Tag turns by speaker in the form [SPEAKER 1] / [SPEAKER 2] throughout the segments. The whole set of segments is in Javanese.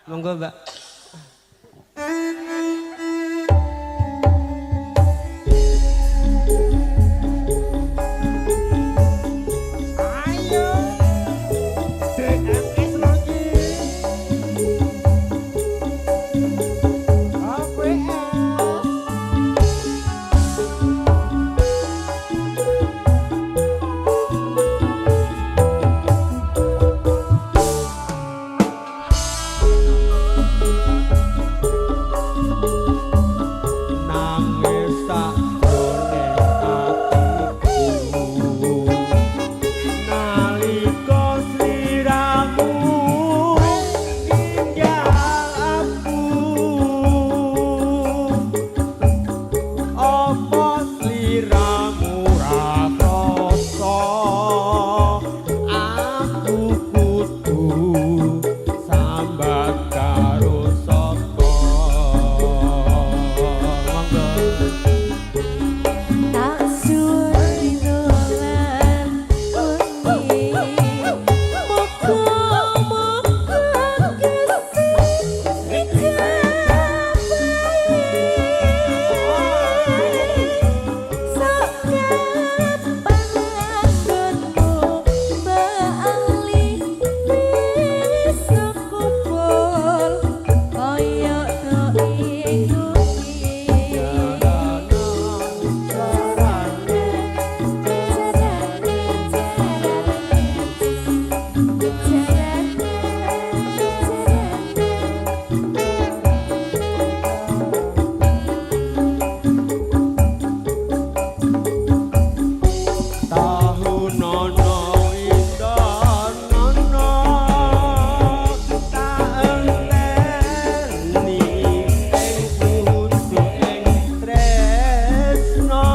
[SPEAKER 1] Monggo, Mbak.
[SPEAKER 2] Ayo. DMS lagi. APS.
[SPEAKER 1] Nangis sakjroning atiku nalika sliramu ninggal aku, apa sliramu ra krasa aku kudu sambat karo sapa? Monggo.
[SPEAKER 3] Tak suwun dolan wengi, muga-muga Gusti ijabahi. Sok kapan nggonmu bali bisa kumpul kaya do ing.
[SPEAKER 1] Tahunono windonono tak enteni ing kudu ing tresno,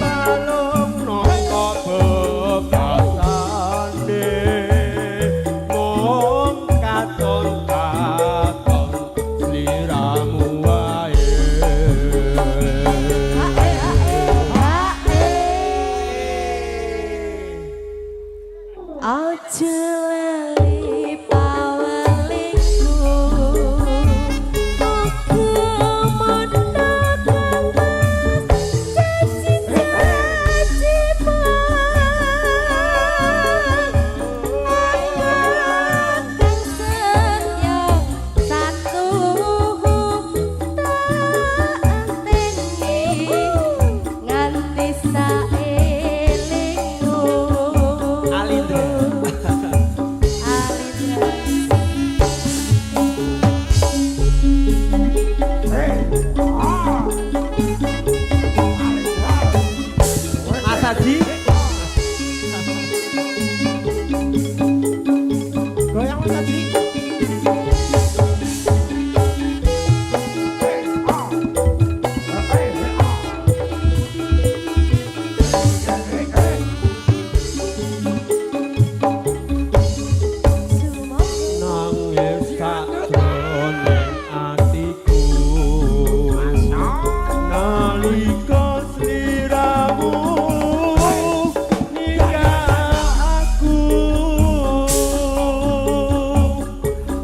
[SPEAKER 1] balung nangka bebasane mung katon katon sliramu wae.
[SPEAKER 3] Aja lali pawelingku, muga mono janji-janji. Kang setya satuhu tak enteni nganti saelingmu.
[SPEAKER 1] Alindra.
[SPEAKER 3] Alindra.
[SPEAKER 1] Mas Haji.
[SPEAKER 2] Goyang, Mas Haji.
[SPEAKER 1] Nangis sakjroning atiku nalika sliramu ninggal aku,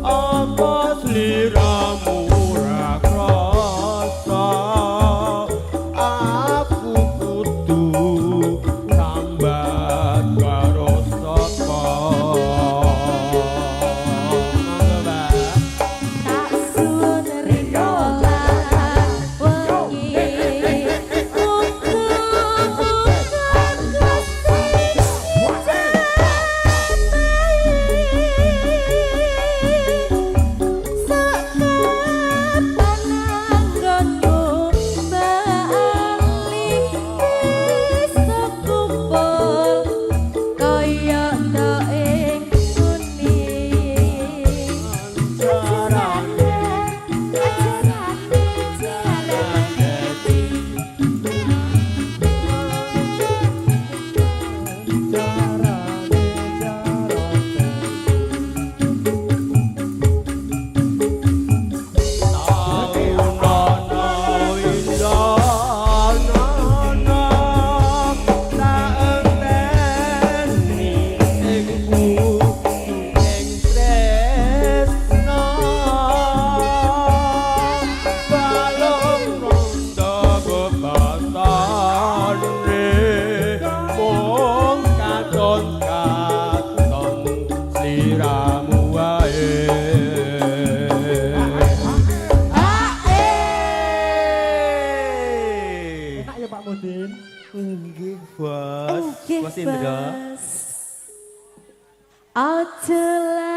[SPEAKER 1] apa sliramu ora krasa aku kudu sambat karo sapa? Monggo, Mbak.
[SPEAKER 3] Tak suwun riko lan wengi, muga-muga Gusti ijabahi. Sok kapan anggonmu bali bisa kumpul kaya do ing kuning.
[SPEAKER 1] Carane
[SPEAKER 3] Ajarane jalan.
[SPEAKER 1] Carane carane Taunono windonono tak enteni ing kudu ing. Mas Indra.
[SPEAKER 3] Bebas. Aja